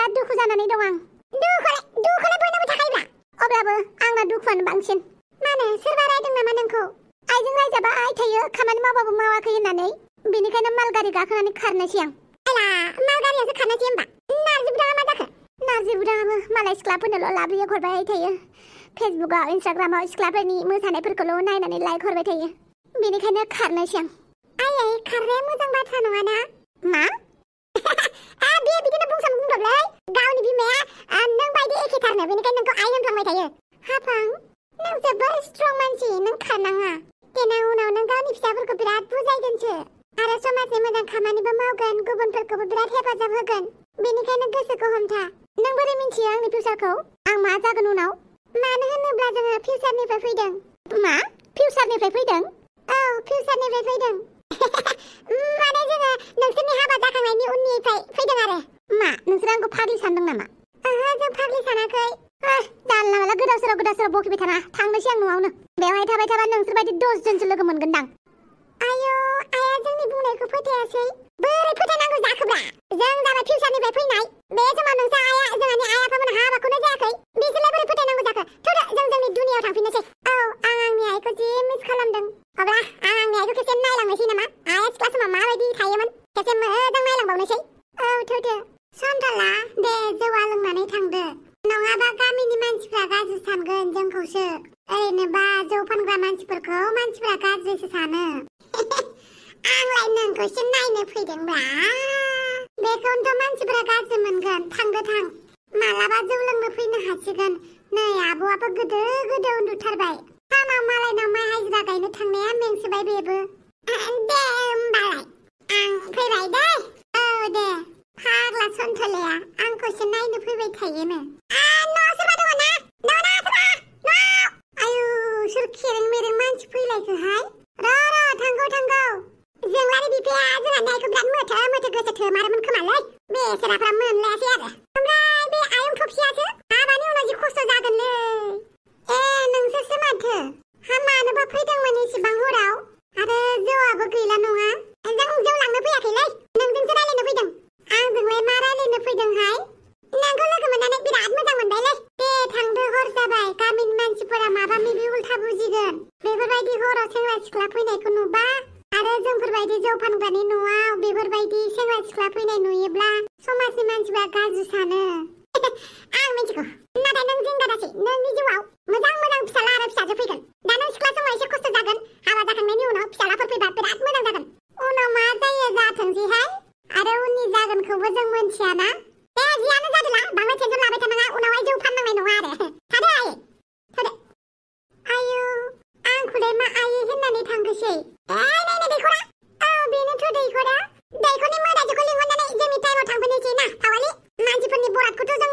बिराद दुखु जानानै दं आं। दुखुलाय बयनाबो थाखायोब्रा। अब्लाबो आंना दुखुआनो बांसिन। मानो सोरबा रायदों नामा नोंखौ? आइजों रायजाबाय थायो खामानि मावबाबो मावाखै होननानै। बेनिखायनो मालगारि गाखोनानै खारनोसै आं। आला मालगारियासो खारनोसै होमबा? नारजि बुदाङा मा जाखो? नारजि बुदाङाबो मालाय सिख्लाफोरनोल' लाबोयो हरबाय थायो। फेसबुकआव इन्स्टाग्रामाव सिख्लाफोरनि मोसानायफोरखौल' नायनानै लाइक हरबाय थायो। बेनिखायनो खारनोसै आं। आयै खारनाया मोजां बाथ्रा नङाना? मा? बे बिदिनो बुंदोंलै गावनि बिमाया नों बायदि एखेथारनो बेनिखायनो नोंखौ आइ होनफ्लांबाय थायो। हाफां नों जोबोर स्ट्रं मानसि, नों खारनाङा। देनां उनाव नों गावनि फिसाफोरखौ बिराद बुजायगोनसो आरो समाजनि मोजां खामानिबो मावगोन, गुबुनफोरखौबो बिराद हेफाजाब होगोन। बेनिखायनो गोसोखौ हमथा। नों बोरै मिन्थियो आंनि फिउचारखौ? आं मा जागोन उनाव? मानो होनोब्ला जोङो फिउचारनिफ्राय फैदों। मा? फिउचारनिफ्राय फैदों? औ फिउचारनिफ्राय फैदों। माने जोङो नोंसोरनि हाबा जाखांनायनि उननिफ्राय फैदों आरो। मा नोंसोर आंखौ फाग्लि सानदों नामा? ओहो जों फाग्लि सानाखै। जानला माला गोदाव सोराव बकिबाय थाना थांनोसै आं न'आवनो। बेवहाय थाबाय थाबा नोंसोर बायदि 10 जनसो लोगो मोनगोनदां। आयौ आइया जोंनि बुंनायखौ फोथायासै। बोरै फोथायनांगौ जाखोब्रा? जों जाबाय फिउचारनिफ्राय फैनाय। बे समाव नोंसा आइया जोंहानि आइ आफामोन हाबाखौनो जायाखै। बिसोरलाय बोरै फोथायनांगौ जाखो? थौदो जों जोंनि दुनियाव थांफिननोसै। औ आं आंनि आइखौ जि मिस खालामदों। अब्ला आं आंनि आइखौ खेबसे नायलांनोसै नामा? आइया सिख्ला समाव माबायदि थायोमोन खेबसे मोजां नायलांबावनोसै। औ थौदो। सन्थाला दे जौआ लोंनानै थांदो। नङाबा गामिनि मानसिफ्रा गाज्रि सानगोन जोंखौसो। ओरैनोबा जौ फानग्रा मानसिफोरखौ मानसिफ्रा गाज्रिसो सानो। आंलाय नोंखौसो नायनो फैदोंब्रा। बेखौनोथ' मानसिफ्रा गाज्रि मोनगोन। थांदो थां। मालाबा जौ लोंनो फैनो हासिगोन। नै आब'आबो गोदो उन्दुथारबाय। सानाव मालायनाव माइ हाजिरा गायनो थांनाया मेंसोबाय बेबो। दे होमबालाय आं फैबाय दै। औ दे। फाग्ला सन्थलाया आंखौसो नायनो फैबाय थायोनो। न'आव सोरबा दङ ना? दङ सोरबा? न'आव। आयु सोर खेरें मेरें मानसि फैलायखोहाय? र' थांगौ। जोंलारि बिफाया जोंहानि आइखौ बिराद मोथो गोसो थोमारोमोन खोमालै। बेसेराफ्रा मोनलायासै आरो। ओमफ्राय बे आयं थफियासो हाबानि उनाव जि खस्थ' जागोनलै। नोंसोरसो माथो। मानोबा फैदोंमोन इसिबां हराव? आरो जौआबो गैला नङा? जों जौ लांनो फैयाखैलै, नोंजोंसो रायलायनो फैदों। आंजोंलाय मा रायलायनो फैदोंहाय? नोंखौ लोगो मोननानै बिराद मोजां मोनबायलै। दे थांदो, हर जाबाय। गामिनि मानसिफोरा माबा माबि उल्था बुजिगोन। बेफोरबायदि हराव सेंग्रा सिख्ला फैनायखौ नुबा आरो जोंफोरबायदि जौ फानग्रानि न'आव बेफोरबायदि सेंग्रा सिख्ला फैनाय नुयोब्ला समाजनि मानसिफ्रा गाज्रि सानो। आं मिथिगौ, नाथाय नों जिंगा दासै। नोंनि जिउआव मोजां फिसाला आरो फिसाजो फैगोन। दा नों सिख्ला समाव एसे खस्थ' जागोन। हाबा जाखांनायनि उनाव फिसालाफोर फैबा बिराद मोजां जागोन। उनाव मा जायो जाथोंसैहाय। आरो उननि जागोनखौबो जों मोनथियाना। जियानो जादोला बांद्राय टेनसन लाबाय थानाङा। उनावहाय जौ फाननांनाय नङा आरो। थादो आयै थादो। आयु आंखौलाय मा आयै होननानै थांखोसै? नै दैखरा। औ बेनोथ' दैखरा। दैखरनि मोदायजोखौ लिंहरनानै जोंनि टाइमाव थांफैनोसै ना फावालि। मानसिफोरनि बरादखौथ' जों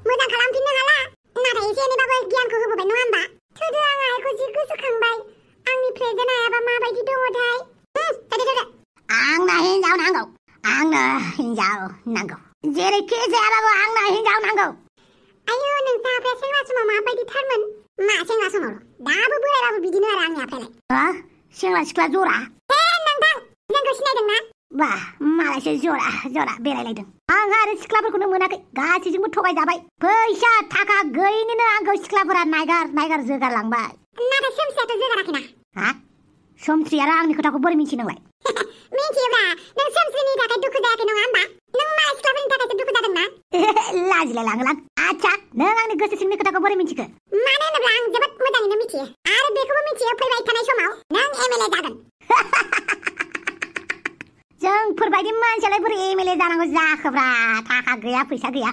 मोजां खालामफिननो हाला, नाथाय एसे एनैबाबो गियानखौ होबोबाय नङा होमबा? थोदो आं आइखौ जि गोसोखांबाय। आंनि प्रेजेन्ट आइयाबा माबायदि दङथाय? थोदो। आंनो हिनजाव नांगौ। जेरैखि जायाबाबो आंनो हिनजाव नांगौ। आयु नोंसा आफाया सेंग्रा समाव माबायदिथारमोन? मा सेंग्रा समावल'? दाबो बोरायबाबो बिदिनो आरो आंनि आफायालाय। सेंग्रा सिख्ला जरा? नोंथां जोंखौ सिनायदोंना? बा मालायसो जरा बेरायलायदों। आंहा आरो सिख्लाफोरखौनो मोनाखै। गासैजोंबो थगायजाबाय। फैसा थाखा गैयिनिनो आंखौ सिख्लाफोरा नायगार जोगारलांबाय। नाथाय सोमस्रियाथ' जोगाराखैना? सोमस्रि आरो आंनि खोथाखौ बोरै मिन्थियो नोंलाय? मिन्थियोब्ला नों सोमस्रिनि थाखाय दुखु जायाखै नङा होमबा? नों मालाय सिख्लाफोरनि थाखायसो दुखु जादोंना? लाजिलाय लाङोलां। आच्छा नों आंनि गोसो सिंनि खोथाखौ बोरै मिन्थिखो? मानो होनोब्ला आं जोबोद मोजाङैनो मिथियो। आरो बेखौबो मिथियो फैबाय थानाय समाव नों एमएलए जागोन। जोंफोरबायदि मानसियालाय बोरै एमएलए जानांगौ जाखोब्रा? थाखा गैया फैसा गैया।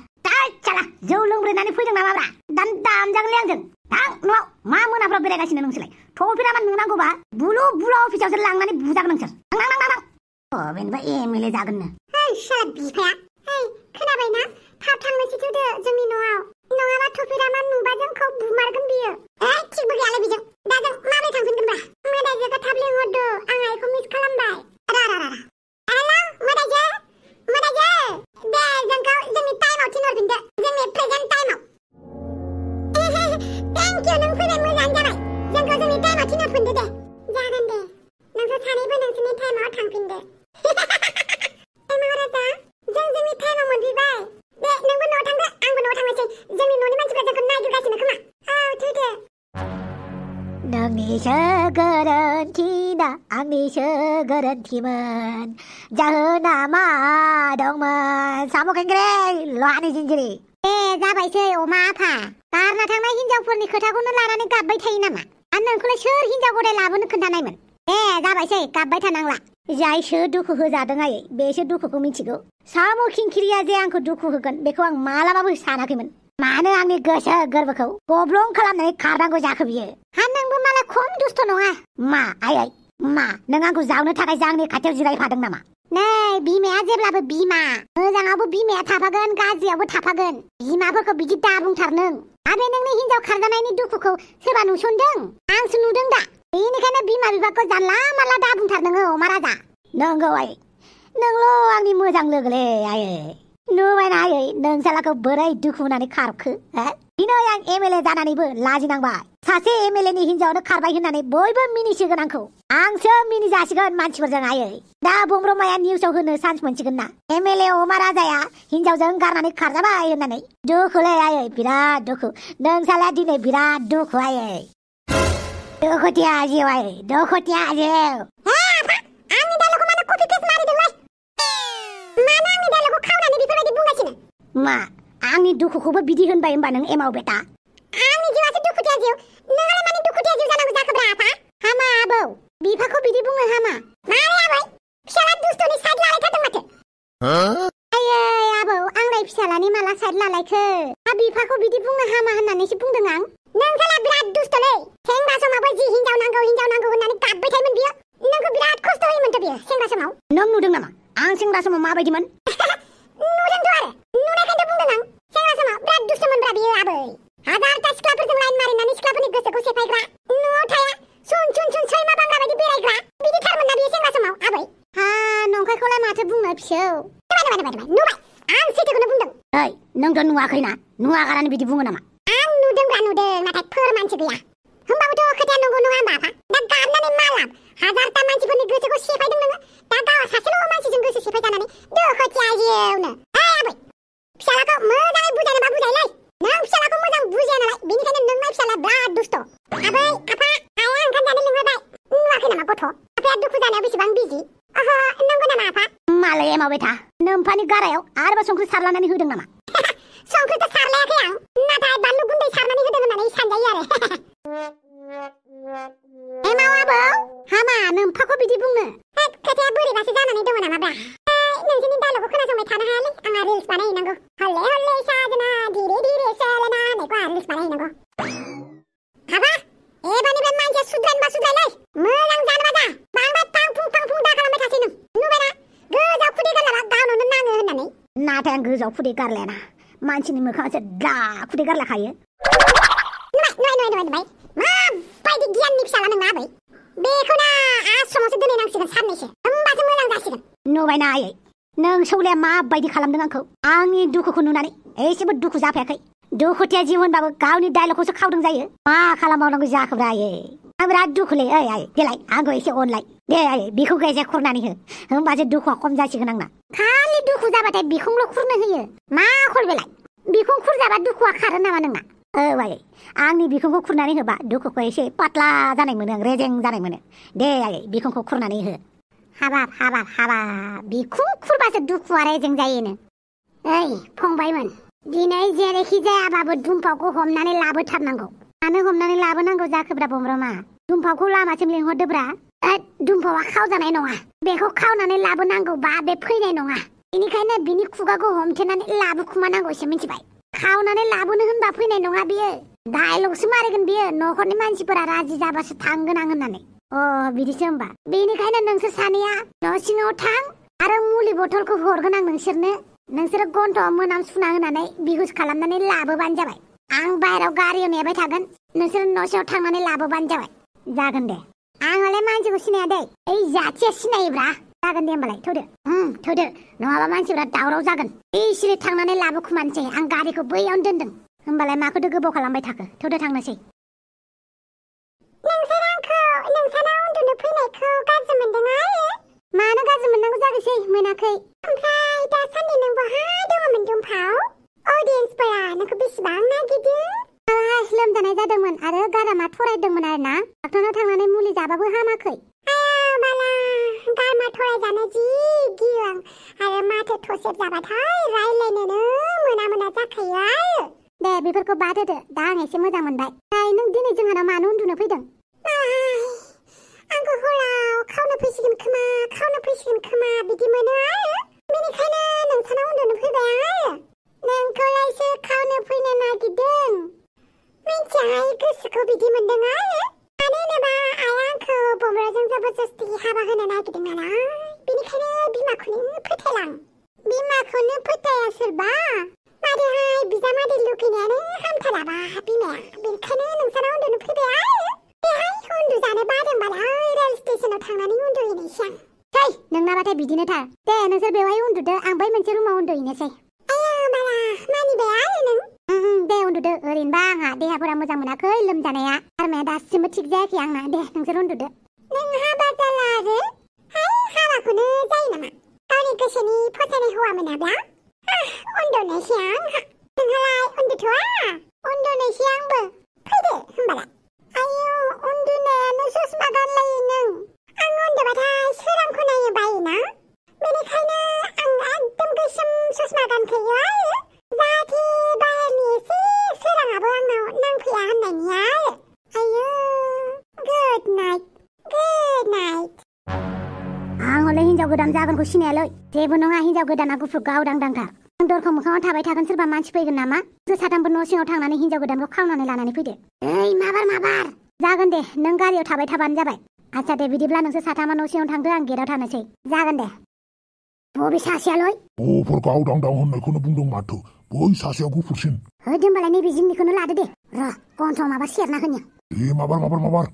साला जौ लोंब्रेनानै फैदों नामाब्रा? दामजागोनलै आंजों। थां न'आव। मा मोनाफ्राव बेरायगासिनो नोंसोरलाय? थफिरा मा नुनांगौबा बुलु अफिसावसो लांनानै बुजागोन नोंसोर। थां बेनोबा एमएलए जागोननो। साला बिफाया। खोनाबायना? थाब थांनोसै थौदो जोंनि न'आव। नङाबा थफिरामा नुबा जोंखौ बुमारगोन बियो। थिगबो गैयालाय बेजों। दा जों माबोरै थांफिनगोनब्रा? मोदायजोखौ थाब लिंहरदो। आं आइखौ मिस खालामबाय। हेलौ मोदायजो। दे जोंखौ जोंनि टाइमाव थिनहरफिनदो। जोंनि प्रेजेन्ट टाइमाव। थेंक इउ नों फैबाय मोजाङानो जाबाय। जोंखौ जोंनि टाइमाव थिनहरफिनदो दे। जागोन दे। नोंसोर सानैबो नोंसोरनि टाइमाव थांफिनदो। महाराजा जों जोंनि आंनिसो गोरोन्थिना आंनिसो गोरोन्थिमोन जाहोना मा दंमोन साम' खेंख्रें लहानि जिनजिरि जाबायसै अमा आफा गारना थांनाय हिनजावफोरनि खोथाखौनो लानानै गाबबाय थायो नामा आरो नोंखौलाय सोर हिनजाव गदाय लाबोनो खोन्थानायमोन जाबायसै गाबबाय थानांला जायसो दुखु होजादों आयै बेसो दुखुखौ मिथिगौ साम' खिंखिरिया जे आंखौ दुखु होगोन बेखौ आं मालाबाबो सानाखैमोन मानो आंनि गोसो गोरबोखौ गब्लं खालामनानै खारनांगौ जाखो बियो हा नोंबो माला खम दुस्थ' नङा मा आयै मा नों आंखौ जावनो थाखाय आंनि खाथियाव जिरायफादों नामा नै बिमाया जेब्लाबो बिमा मोजाङावबो बिमाया थाफागोन गाज्रियावबो थाफागोन बिमाफोरखौ बिदि दा बुंथार नों आबे नोंनि हिनजाव खारजानायनि दुखुखौ सोरबा नुसनदों आंसो नुदों दा बेनिखायनो बिमा बिफाखौ जानला माला दा बुंथार नोङो अमा राजा नंगौ आयै नोंल' आंनि मोजां लोगोलै आयै नुबायना आयै नोंसालाखौ बोरै दुखु होनानै खारखो दिनै आं एमएलए जानानैबो लाजिनांबाय सासे एमएलएनि हिनजावनो खारबाय होननानै बयबो मिनिसिगोन आंखौ आंसो मिनि जासिगोन मानसिफोरजों आयै दा बुंब्रमाया निउसाव होनो चान्स मोनसिगोन ना एमएलए अमा राजाया हिनजावजों गारनानै खारजाबाय होननानै दुखुलै आयै बिराद दुखु नोंसाला दिनै बिराद दुखु आयै दुखुथिया जिउ आयै दुखुथिया जिउ आंनि डायलगखौ मानो कपि पेस्ट मारिदोंलाय मानो आंनि डायलगखौ खावनानै बेफोरबायदि बुंगासिनो मा आंनि दुखुखौबो बिदि होनबाय होनबा नों एमाव बेटा आंनि जिउआसो दुखुथिया जिउ नोंलाय माने दुखुथिया जिउ जानांगौ जाखोब्रा आफा हामा आबौ बिफाखौ बिदि बुंनो हामा मारै आबै फिसाला दुस्थ'नि साइड लालायथारदों माथो आयै आबौ आंलाय फिसालानि माला साइड लालायखो बिफाखौ बिदि बुंनो हामा होननानैसो बुंदों आं नोंसाला बिराद दुस्थ'लै सेंग्रा समावबो जि हिनजाव नांगौ होननानै गाबबाय थायोमोन बियो नोंखौ बिराद खस्थ' होयोमोनथ' बियो सेंग्रा समाव नों नुदों नामा आं सेंग्रा समाव माबायदिमोन नुदोंथ' आरो नुनायखायनोथ' बुंदों आं सेंग्रा समाव बिराद दुस्थ'मोनब्रा बियो आबै हाजारथा सिख्लाफोरजों लाइन मारिनानै सिख्लाफोरनि गोसोखौ सेफायग्रा न'आव थाया सुन सैमा बांगा बायदि बेरायग्रा बिदिथारमोन ना बियो सेंग्रा समाव आबै नंखायखौलाय माथो बुंनो फिसौ नुबाय आं सैथोखौनो बुंदों ओइ नोंथ' नुवाखैना नुवागारानो बिदि बुङो नामा आं नुदोंब्रा नुदों नाथाय फोरमानसो गैया होमबाबोथ' खोथाया नंगौ नङा होमबा आफा दा गारनानै मा लाब हाजारथा मानसिफोरनि गोसोखौ सेफायदों नोङो दा गावा सासेल' मानसिजों गोसो सेफायजानानै दुखुथिया जिउनो ओइ आबै फिसालाखौ मोजाङै बुजायनोबा बुजायलै नों फिसालाखौ मोजां बुजिया नालाय बेनिखायनो नोंना फिसाला बिराद दुस्थ' आबै आफा आइया ओंखाम जानो लिंहरबाय नुवाखै नामा गथ' आफाया दुखु जानायाव बेसेबां बिजि नंगौ नामा आफा मालाय एमावबाय था नोम्फानि गारायाव आरोबाव संख्रि सारलानानै होदों नामा संख्रिथ' सारलायाखै आं नाथाय बानलु गुन्दै सारनानै होदों होननानै सानजायो आरो एमाव आबौ हामा नोम्फाखौ बिदि बुंनो खोथाया बोरैबासो जानानै दङ नामाब्रा नोंसोरनि डायलगखौ खोनासंबाय थानो हायालै आंहा रिल्स बानायहैनांगौ हल्ले हल्ले साजना धीरे धीरे चलना होननायखौ आंहा रिल्स बानायहैनांगौ हाबा एबारनिफ्राय मानसिया सुद्रायनोबा सुद्रायलै मोजां जानोबा जा बांद्राय फांफुं दा खालामबाय थासै नों नुबायना गोजाव खुदै गारलाबा गावनावनो नाङो होननानै नाथाय आं गोजाव खुदै गारलायाना मानसिनि मोखाङासो दा खुदै गारलाखायो नुबाय माबायदि गियाननि फिसाला नोंना आबै बेखौना आश्रमावसो दोनहैनांसिगोन साननैसो होमबासो मोजां जासिगोन नुबायना आयै नों सौलाया माबायदि खालामदों आंखौ आंनि दुखुखौ नुनानै एसेबो दुखु जाफायाखै दुखुथिया जिउ होनबाबो गावनि डायलगखौसो खावदों जायो मा खालामबावनांगौ जाखोब्रा आयै आं बिराद दुखुलै आयै देलाय आंखौ एसे अनलाय दे आयै बिखौ एसे खुरनानै हो होमबासो दुखुआ खम जासिगोन आंना खालि दुखु जाबाथाय बिखुंल' खुरनो होयो मा खल बेलाय बिखुं खुरजाबा दुखुआ खारो नामा नोंना आयै आंनि बिखुंखौ खुरनानै होबा दुखुखौ एसे पातला जानाय मोनो आं रेजें जानाय मोनो दे आयै बिखुंखौ खुरनानै हो हाबाब बिखुं खुरबासो दुखुआ रेजें जायोनो ओइ फंबायमोन दिनै जेरैखि जायाबाबो दुम्फावखौ हमनानै लाबोथारनांगौ मानो हमनानै लाबोनांगौ जाखोब्रा बमब्रमा दुम्फावखौ लामासिम लिंहरदोब्रा दुम्फावा खावजानाय नङा बेखौ खावनानै लाबोनांगौबा बे फैनाय नङा बेनिखायनो बिनि खुगाखौ हमथेनानै लाबोखुमानांगौसो मिथिबाय खावनानै लाबोनो होनबा फैनाय नङा बियो डायलगसो मारिगोन बियो न'खरनि मानसिफोरा राजि जाबासो थांगोन आं होननानै बिदिसो होमबा बेनिखायनो नोंसोर सानैया न' सिङाव थां आरो मुलि बथलखौ हरगोन आं नोंसोरो गन्थ'आव मोनाम सुना होनानै बिहुस खालामनानै लाबोबानो जाबाय आं बाहेराव गारियाव नेबाय थागोन नोंसोर न' सिङाव थांनानै लाबोबानो जाबाय जागोन दे आंलाय मानसिखौ सिनाया दे ओइ जाथिया सिनायोब्रा जागोन दे होमबालाय थौदो नङाबा मानसिफ्रा दावराव जागोन सिरि थांनानै लाबोखुमानोसै आं गारिखौ बैयावनो दोनदों होमबालाय माखौथो गोबाव खालामबाय थाखो थौदो थांनोसै नोंसोर आंखौ नोंसानाव उन्दुनो फैनायखौ गाज्रि मोनदों आरो मानो गाज्रि मोननांगौ जागोसै मोनाखै ओमफ्राय दासान्दि नों बहाय दङमोन दुम्फाव अडियेन्सफोरा नोंखौ बेसेबां नागिरदों लोमजानाय जादोंमोन आरो गारामा थरायदोंमोन आरो ना डक्टरनाव थांनानै मुलि जाबाबो हामाखै माला गारमा थरायजानो जि गियो आं आरो माथो थसेब जाबाथाय रायलायनोनो मोना जाखायो आरो दे बेफोरखौ बाद होदो दा आं एसे मोजां मोनबाय नों दिनै जोंहानाव मानो उन्दुनो फैदों आंखौ हराव खावनो फैसिगोन खोमा बिदि मोनो आरो बेनिखायनो नोंसानाव उन्दुनो फैबाय आरो नोंखौलायसो खावनो फैनो नागिरदों मिन्थियाहाय गोसोखौ बिदि मोनदों आरो मानो होनोबा आइया आंखौ बमब्राजों जबरदस्ति हाबा होनो नागिरदों नालाय बेनिखायनो बिमाखौनो फोथाया सोरबा मादैहाय बिजामादै लुगैनायानो हामथाराबा बिमाया बेनिखायनो नोंसानाव उन्दुनो फैबाय आरो बेहाय उन्दुजानो बादोंबालाय रेल स्टेशनाव थांनानै उन्दुहैनोसै आं थै नोंनाबाथाय बिदिनो थार दे नोंसोर बेवहाय उन्दुदो आं बै मोनसे रुमाव उन्दुहैनोसै आया बाला मानिबाय आरो नों दे उन्दुदो ओरैनोबा आंहा देहाफोरा मोजां मोनाखै लोमजानाया गारमाया दासिमबो थिग जायाखै आंना दे नोंसोर उन्दुदो नों हाबा जाला आरो हाबाखौनो जायो नामा गावनि गोसोनि फोथायनाय हौवा मोनाब्ला उन्दुनोसै आंहा नोंहालाय उन्दुथ'आ उन्दुनोसै आंबो फैदो होमबालाय आयौ उन्दुनायानो ससमा गानलायो नों आं उन्दुबाथाय सोरांखौ नायनो बायोना बेनिखायनो आं एकदम गोसोम ससमा गानखायो आरो जाहाथे बाहेरनि एसे सोराङाबो आंनाव नांफैया होननायनि आरो आयौ गुड नाइट आं हले हिन्जाव गोदान जागोनखौ सिनायालै जेबो नङा हिन्जाव गोदाना गुफुर गावदांदांखा आं दरखं मोखाङाव थाबाय थागोन सोरबा मानसि फैगोन नामा जों साथामबो न' सिङाव थांनानै हिन्जाव गोदानखौ खावनानै लानानै फैदो ओइ माबार जागोन दे नों गारियाव थाबाय थाबानो जाबाय आচ্ছা दे बिदिब्ला नोंसोर साथामा न' सिङाव थांदो आं गेटआव थानोसै जागोन दे बबे सासेयालै गुफुर गावदांदां होननायखौनो बुंदों माथो बै सासेया गुफुरसिन होद होमबालाय नैबे जिंनिखौनो लादो दे र' गन्थं माबा सेरना होनि माबार